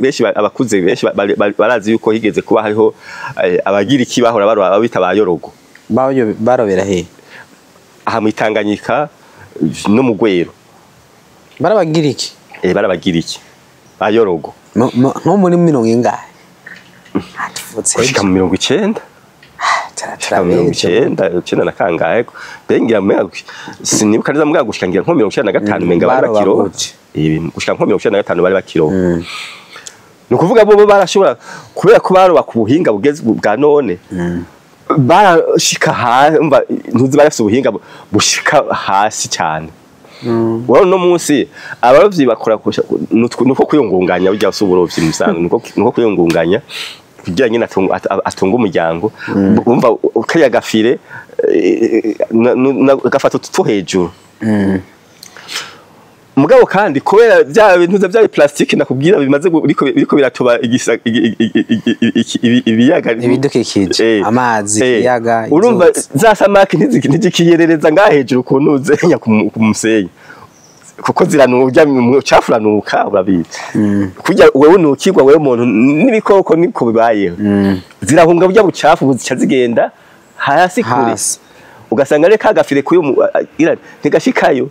benshi abakuze benshi barazi yuko higeze kuba hariho abagira iki bahora barwa abita bayorogo. Bayo barobera he? Aha mwitanganyika no mu Gwero. Barabagira iki? Barabagira iki? Bayorogo. Nko muri mirongo ingahe? Gushika mu 90. Tara 90 na kangahe? Bengira mega sinibuka neza mbwa gushika ngira nko 95 menga bari bakiro. Gushika nko 95 bari bakiro. Nukuvuga bo barashobora kubera ko baroba ku buhinga bugeze bwa none. Barashika hasi umva ntuzi barafise ubuhinga bushika hasi cyane. Wao no munsi abarovyi bakora nuko kwiyungunganya burya uburovyi musanzwe nuko kwiyungunganya kugira nyine atunga umuryango. Umva kariya gafire gafata utu hejuru. Mugabo kandi kubera bya bintu bya plastique nakubwira bimaze biriko biratoba ibiyaga ibidukikije amazi ibiyaga. Urumva za samaki ntizikiyerereza ngaha hejuru kuntuze ku musenyi. Kuko ziranuka, ucafuranuka, urabizi. Kurya wewe nukirwa, wewe umuntu n'ibikoko niko bibayeho. Zirahunga burya bucafu, zica zigenda hasi kure. Hasi. Ugasanga reka agafire kuyo ntigashikayo.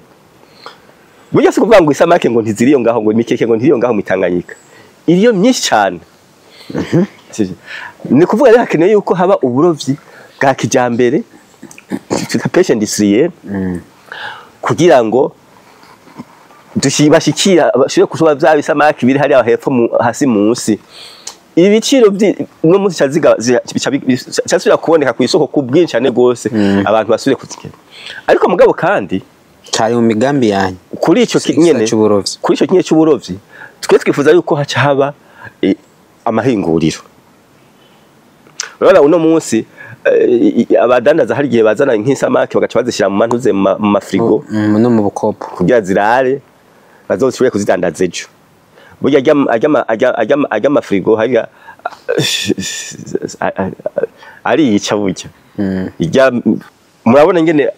Burya si kuvuga ngo isamake ngo ntiziriyo ngaho, ngo imikeke ngo ntiriyo ngaho mitanganyika. Iriyo myinshi cyane. Sivyo? Ni kuvuga rero hakenewe yuko haba uburovyi bwa kijambere, twita pêche industrielle, kugira ngo bashikira bashobore kusoba vya bisamaki biri hariya hepfo hasi munsi. Ibiciro no munsi ca kuboneka ku isoko ku bwinshi cyane gose, abantu basubire kuzigera. Ariko mugabo kandi Cari mu migambi yanyu? Kuri ico nyene, c'uburovyi. Kuri ico nyene c'uburovyi, twe twifuza yuko haca haba amahinguriro. Urabona uno munsi abadandaza hari igihe bazana nk'isamaki bagaca bazishyira mu mantuze, mu mafrigo No mu bukopo. kugira zirare, bazoshobore kuzidandaza ejo. Burya arya amafrigo harya ariyica burya. Irya murabona ingene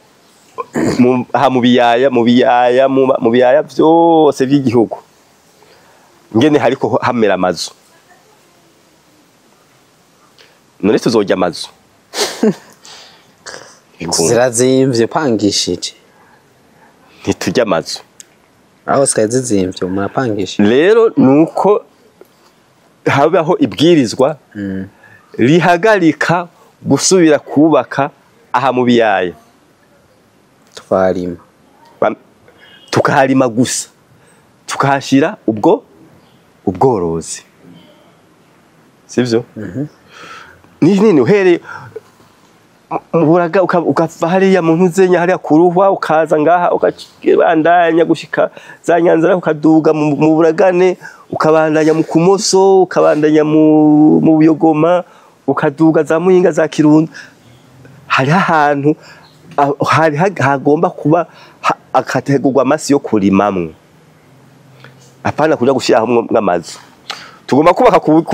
aha mu biyaya vyose vy'igihugu ngene hariko hamera amazu. None tuzorya amazu? Bikunda. Zirazimvye pangishije. Ntiturya amazu. Aho zikaba zizimvye murapangishije. Rero nuko habaho ibwirizwa rihagarika gusubira kubaka aha mu biyaya. Twarima. Tukaharima gusa, tukahashira ubwo ubworozi, sivyo? Ni nini uhereye mu Buraga, ukava hariya mu Ntuzenya, hariya kuruhwa, ukaza ngaha, ukabandanya gushika za Nyanza, ukaduga mu Buragane, ukabandanya mu Kumoso, ukabandanya mu Buyogoma, ukaduga za Muyinga, za Kirundo, hariho ahantu hari hagomba kuba akategurwa amasi yo kurimamwo, apana kuja gushiraho amazu. Tugomba kubaka ku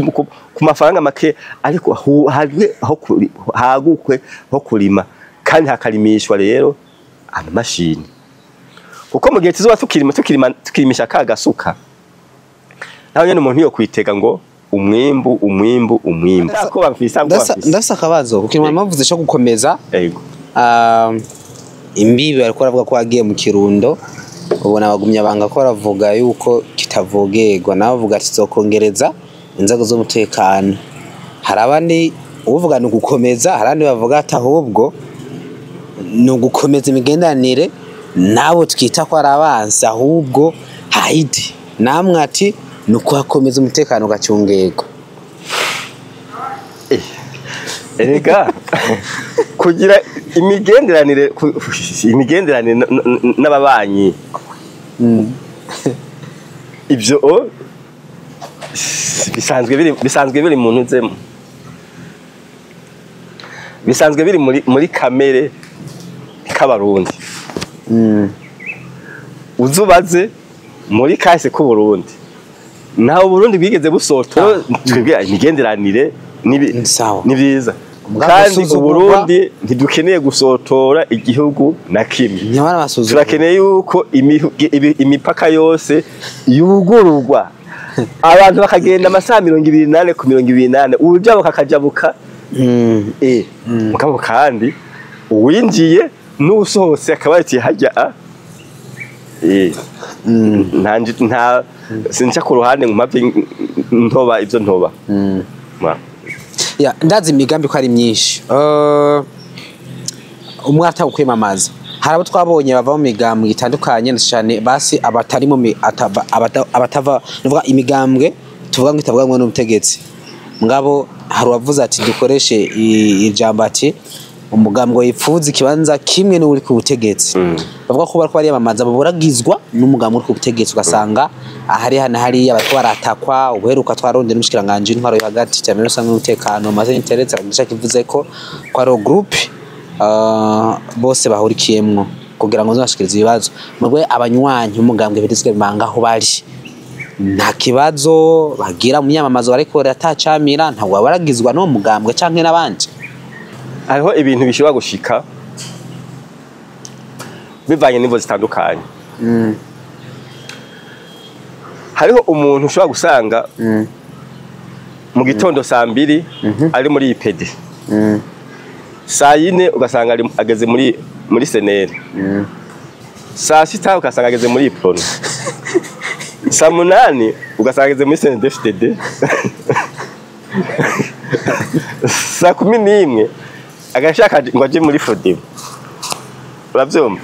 mafaranga make, ariko habe aho hagukwe ho kurima, kandi hakarimishwa rero amamashini, kuko mu gihe tuzoba tukirima tukirimisha ka gasuka, naho nyene umuntu yo kwitega ngo umwimbu, umwimbu, umwimbu ko bamfisa ko bamfisa. Ndafise akabazo kuko mpamvu cyo gukomeza. Yego. Imbibi bariko baravuga ko wagiye mu Kirundo, ubona bagumya banga ko baravuga yuko kitavogerwa, nawe bavuga ati zokongereza inzego z'umutekano. Hari abandi uvuga ni ugukomeza, hari abandi bavuga ati ahubwo ni ugukomeza imigenderanire nabo twita ko ari abansi, ahubwo hahidi namwe ati ni ukuhakomeza umutekano ugacungerwa. Erega kugira imigenderanire imigenderanire n'ababanyi, ibyo bisanzwe biri mu ntuzemo, bisanzwe biri muri kamere k'Abarundi. Uzubaze muri kahise k'Uburundi, ntawe Uburundi bwigeze busotora. Twebwe imigenderanire Sawa. ni byiza. Ubwabo Kandi gusuzugurwa. Uburundi ntidukeneye gusotora igihugu na kimwe. Nyamara basuzugurwa. Turakeneye yuko imipaka yose yugururwa, abantu bakagenda amasaha 24 ku 24, urujabuka akajabuka. Mugabo kandi uwinjiye n'usohotse akaba yatiye hajya a nta sinca ku ruhande ngo mpave ntoba ibyo ntoba. Ya, ndazi imigambi ko ari myinshi. Umwe atanga kwiyamamaza, hari abo twabonye bava mu migambwe itandukanye, na cyane basi abatari mu abatava nuvuga imigambwe tuvuga ngo itavuga ngo n'ubutegetsi. Mugabo hari uwavuze ati dukoreshe ijambo ati umugambwe yipfuza ikibanza kimwe n'uri ku butegetsi. Bavuga ko bariko bariyamamaza baburagizwa n'umugambwe uri ku butegetsi, ugasanga ahari hano hariya bariko baratakwa. Ubuheruka twarondera n'umushikiranganji w'intwaro yo hagati, iterambere rusange n'umutekano, maze interetse aragisha kivuze ko ari groupe bose bahurikiyemwo kugira ngo bazobashikirize ibibazo. Mwebwe abanywanyi umugambwe birizwe bimanga aho bari nta kibazo bagira mu myamamazo bariko baratacamira, ntabwo baragizwa n'uwo mugambwe canke n'abandi? Hariho ibintu bishobora gushika bivanye n'imvo zitandukanye. Hariho umuntu ushobora gusanga mu gitondo saa 2 ari muri IPD, saa 4 ugasanga ageze muri senere, saa 6 ugasanga ageze muri Iprona, saa 8 ugasanga ageze muri CNDD-FDD, saa 11 agashaka ngo aje muri Fodebo. Uravyumva?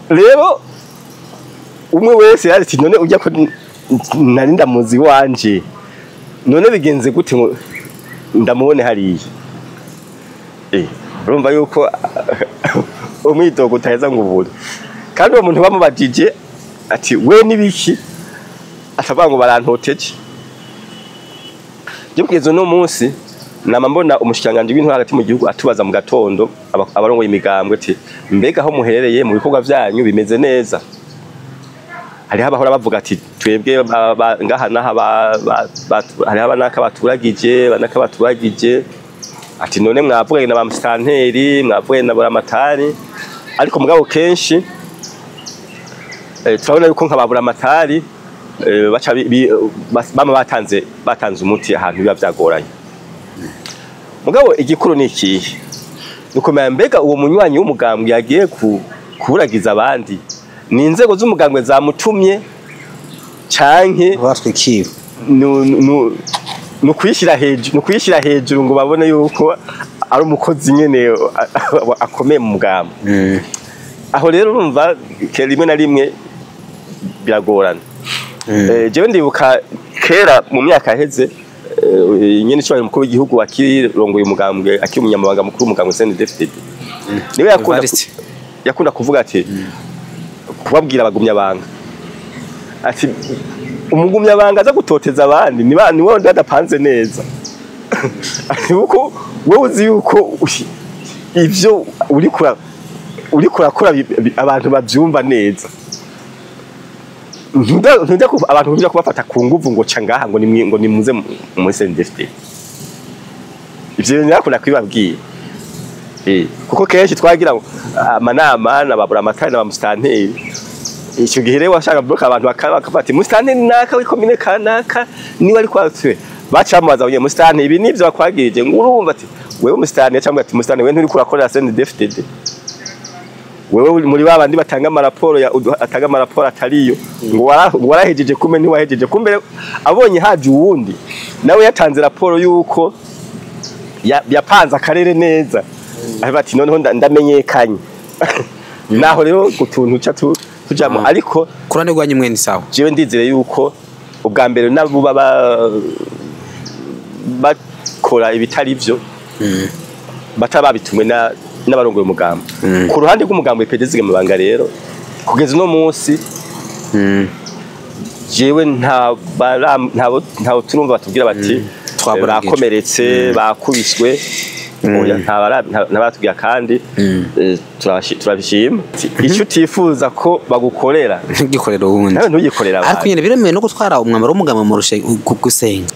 Rero umwe wese yari none ujya ko nari ndamuzi wanje, none bigenze gute ngo ndamubone hariya? Urumva yuko umwidogo utaheza ngo ubure. Kandi uwo muntu bamubajije ati we nibiki, atavuga ngo barantoteje. Je kugeza no munsi nama mbona umushikanganje w'intwaro hagati mu gihugu atubaza mu gatondo abarongoye imigambwe ati mbega aho muherereye mu bikorwa vyanyu bimeze neza. Hariho abahora bavuga ati twebwe ngaha naha hariho abanaka baturagije, banaka baturagije, ati none mwavuganye na ba musitanteri, mwavuganye na buramatari. Ariko mugabo kenshi turabona yuko nka ba buramatari baca bama batanze umuti ahantu biba vyagoranye. Mugabo igikuru ni ikihe? Nuko mbega uwo munywanyi w'umugambwe yagiye kuburagiza abandi, ni inzego z'umugambwe zamutumye canke batwikiwe? No kwishyira hejuru, no kwishyira hejuru ngo babone yuko ari umukozi nyene akomeye mu mugambwe. Aho rero urumva rimwe na rimwe biragorana. Jewe ndibuka kera mu myaka yaheze, nyene cyo mukuru w'igihugu akirongoye umugambwe, akiri umunyamabanga mukuru w'umugambwe CNDD-FDD, niwe yakunda kuvuga ati kubabwira abagumyabanga ati umugumyabanga aza gutoteza abandi ni wowe adapanze neza. Ati uko wewe uzi yuko ivyo uri kurakora abantu bavyumva neza, ntujya abantu ntuja kubafata ku nguvu ngo ca ngaha ngo ngo nimuze muri CNDD-FDD. Ivyo nakunda kubibabwira. Kuko kenshi twagira amanama na babura amatari na bamusitanteri. Ico gihe rero washaka bloka abantu bakafata musitanteri naka w'ikomine kanaka niwe ari kwatwe, baca bamubaza ngo musitanteri ibi nivyo bakwagirije, ngo urumva ati wewe musitanteri, cyangwa ati musitanteri wewe nturi kurakorera CNDD-FDD, wewe muri babandi batanga amaraporo ya atanga amaraporo atariyo, ngo warahejeje kumbe ntiwahejeje. Kumbe abonye haje uwundi nawe yatanze raporo yuko yapanze akarere neza, ati noneho ndamenyekanye. Naho rero gutuntu cha tujamo. Ariko kurane rwanyu mwe ni sawa. Jewe ndizere yuko ubwa mbere nabo baba bakora ibitari byo batababitumwe n'abarongoye umugambo. Ku ruhande rw'umugambo IPD Zigamibanga rero kugeza uno munsi jewe nta turumva batubwira bati bakomeretse, bakubiswe. Oya, ntabaratubwira kandi turabishima. Icyo utifuza ko bagukorera ntugikorera uwundi, nawe ntugikorera abandi. Ariko nyene biremewe no gutwara umwambaro w'umugambwe mu gusenga?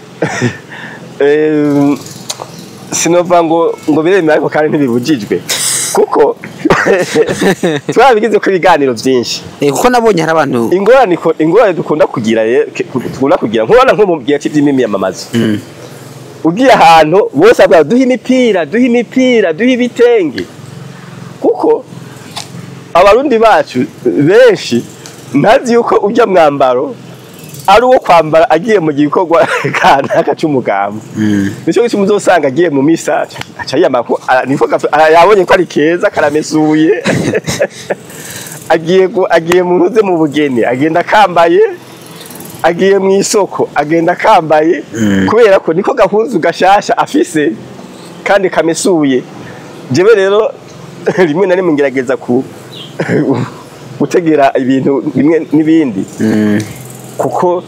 Sinova ngo biremewe, ariko kandi ntibibujijwe kuko twabigize ko ibiganiro byinshi. Kuko nabonye hari abantu ingorane dukunda kugira nkubona nko mu gihe cy'imyamamazo, ugiye ahantu bose avuga duha imipira, duha imipira, duha ibitenge, kuko abarundi bacu benshi ntazi yuko ujya mwambaro ari uwo kwambara agiye mu gikorwa kanaka cy'umugambo. Nico gituma uzosanga agiye mu misa aca yiyambara ko niko yabonye ko ari keza karamesuye, agiye mu ntuze mu bugeni agenda akambaye, agiye mu isoko agenda akambaye, kubera ko niko gahuzu gashasha afise kandi kamesuye. Jewe rero rimwe na rimwe ngerageza ku gutegera ibintu bimwe n'ibindi, kuko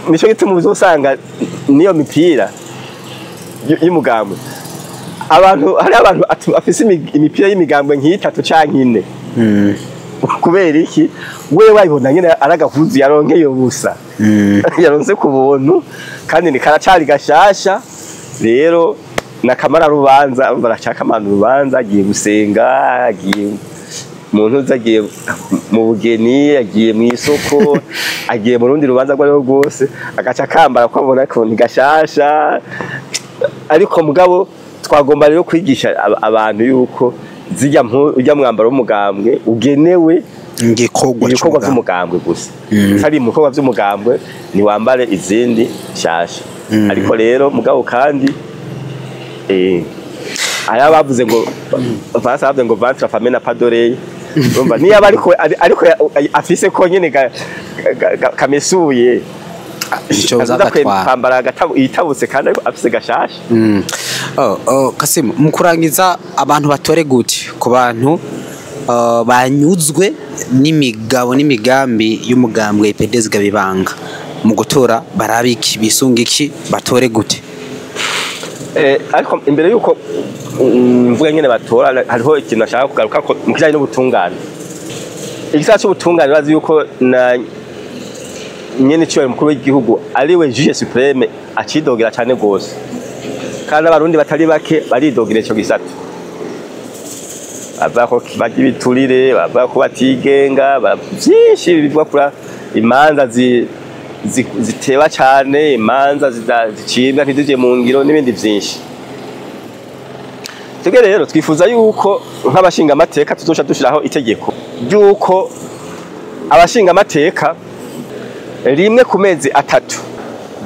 nico gituma uzosanga niyo mipira y'umugambwe abantu hari abantu afise imipira y'imigambwe nk'itatu canke ine. Kubera iki? We wayibona nyene aragahuzu yaronkeye ubusa, yaronse ku buntu kandi ni karacari gashasha. Rero nakamara rubanza baracaka amana urubanza, agiye gusenga, agiye Umuntu uza agiye mu bugeni, agiye mu isoko, agiye mu rundi rubanza rwo rwose, agaca akambara ko abona ko ni gashasha. Ariko mugabo twagomba rero kwigisha abantu yuko zijya ujya mwambaro w'umugambwe ugenewe Igikorwa ibikorwa by'umugambwe gusa, utari mu bikorwa by'umugambwe ntiwambare izindi nshasha. Ariko rero mugabo kandi aya bavuze ngo Faransa bavuze ngo ventre affamé n'a pas d'oreille. Urumva niyo aba ariko afise ko nyene kamesuye Ico aza uzagatwara. Kwambara itabutse kandi ariko afise gashasha. Oh, Kasimu, mu kurangiza, abantu batore gute ku bantu banyuzwe n'imigabo n'imigambi y'umugambwe IPD Zigabibanga? Mu gutora barabe iki, bisunga iki, batore gute? Ariko imbere yuko mvuga nyene batora, hariho ikintu nashaka kugaruka ko mu kijanye n'ubutungane, igisata c'ubutungane. Bazi yuko na nyene icubahiro mukuru w'igihugu ariwe juge suprême acidogera cane gose, kandi abarundi batari bake baridogera ico gisata, bavuga ko barya ibiturire, bavuga ko batigenga, vyinshi bivuga kuri imanza ziteba cane, imanza zicibwa ntizije mu ngiro n'ibindi vyinshi. Twebwe rero twifuza yuko nk'abashingamateka tuzoca dushiraho itegeko ry'uko abashingamateka rimwe ku mezi 3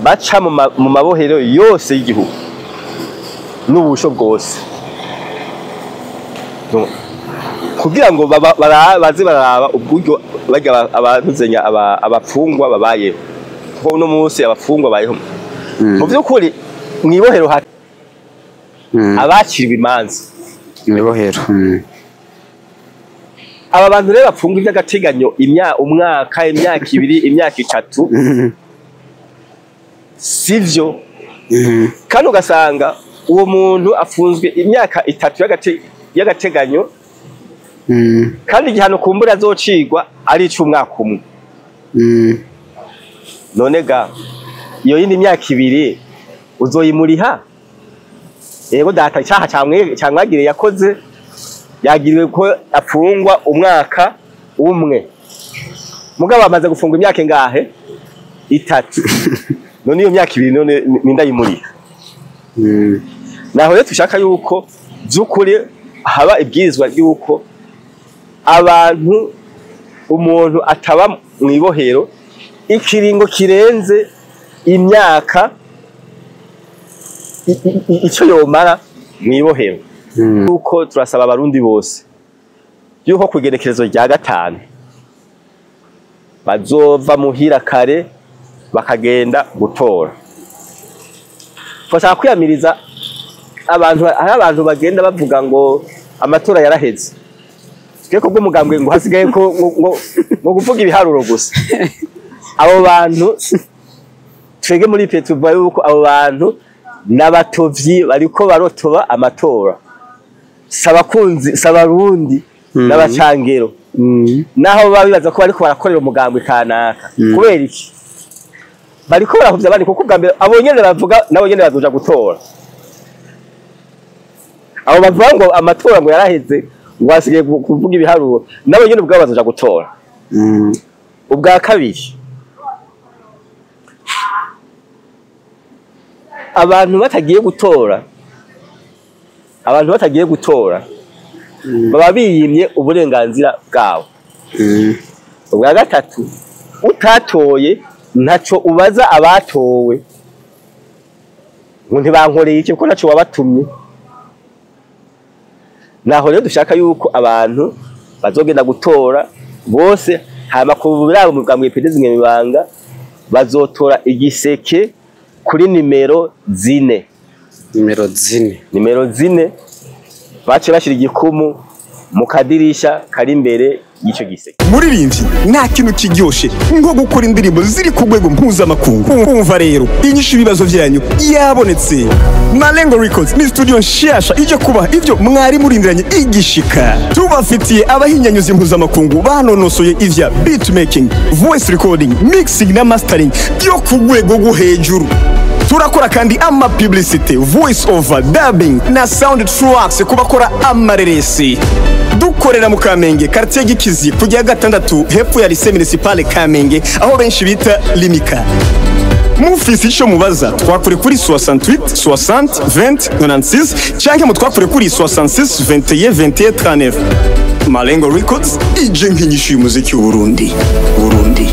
baca mu mabohero yose y'igihugu n'ubusho bwose. Donc, kugira ngo baze bararaba uburyo barya abantuzenya abapfungwa babayeho, kuko uno munsi abapfungwa babayeho mu by'ukuri mw'ibohero abakiriwe imanza. Imibohero. Aba bantu rero bapfungwa iby'agateganyo umwaka, imyaka 2, imyaka 3, sivyo. Kandi ugasanga uwo muntu afunzwe imyaka 3 y'agateganyo, kandi igihano kumbura azocigwa ari ic'umwaka umwe. None ga iyo yindi myaka 2 uzoyimuriha? Yego data, icyaha camwagiriye yakoze, yagiriwe ko afungwa umwaka umwe, mugabo amaze gufungwa imyaka ingahe? 3. None iyo myaka 2 none nindayimuriha? Naho rero dushaka yuko by'ukuri haba ibwirizwa ry'uko abantu, umuntu ataba mu ibohero ikiringo kirenze imyaka icyo yomara mu ibohero. Yuko turasaba abarundi bose yuko ku igenekerezo rya 5 bazova muhira kare bakagenda gutora. Turashaka kwiyamiriza abantu, hari abantu bagenda bavuga ngo amatora yaraheze. Twe ko bw'umugambwe ngo hasigaye ko ngo kuvuga ibiharuro gusa. Abo bantu, twege muri pe tuvuga yuko abo bantu n'abatovyi bariko barotoba amatora, sabakunzi sabarundi n'abacangero, naho baba bibaza ko bariko barakorera umugambwe kanaka. Kubera iki bariko barahuvya abandi? Kuko ubwa mbere abo nyene bavuga nabo nyene bazoja gutora. Abo bavuga ngo amatora ngo yaraheze, ngo hasigaye kuvuga ibiharuro, nabo nyene ubwabo bazoja gutora. Ubwa kabiri, abantu batagiye gutora, abantu batagiye gutora baba biyimye uburenganzira bwabo. Ubwa gatatu, utatoye ntaco ubaza abatowe ngo ntibankoreye iki, kuko ntaco wabatumye. Naho rero dushaka yuko abantu bazogenda gutora bose, hama ku birabo mu bwa IPD Zigabibanga bazotora igiseke kuri nimero 4. Nimero 4. Nimero 4, bace bashira igikumu mu kadirisha kari imbere y'ico giseke. Muririmbyi, nta kintu kiryoshe nko gukora indirimbo ziri ku rwego mpuzamakungu. Umva rero, inyishu ibibazo vyanyu yabonetse. Malengo Records ni studio nshasha ije kubaha ivyo mwari murindiranye igishika. Tubafitiye abahinyanyuzi mpuzamakungu banonosoye ivya beatmaking, voice recording, mixing na mastering byo ku rwego rwo hejuru. Turakora kandi ama publicity, voice over, dubbing na sound tracks ku bakora amareresi. Dukorera mu Kamenge, quartier Gikizi, ku ya gatandatu, hepfo ya lycée municipale Kamenge, aho benshi bita Limika. Mufise ico mubaza, twakure kuri 68 60 20 96 canke mutwakure kuri 66 21 21 39. Malengo Records ije nk'inyishu y'umuziki w'Uburundi. Burundi.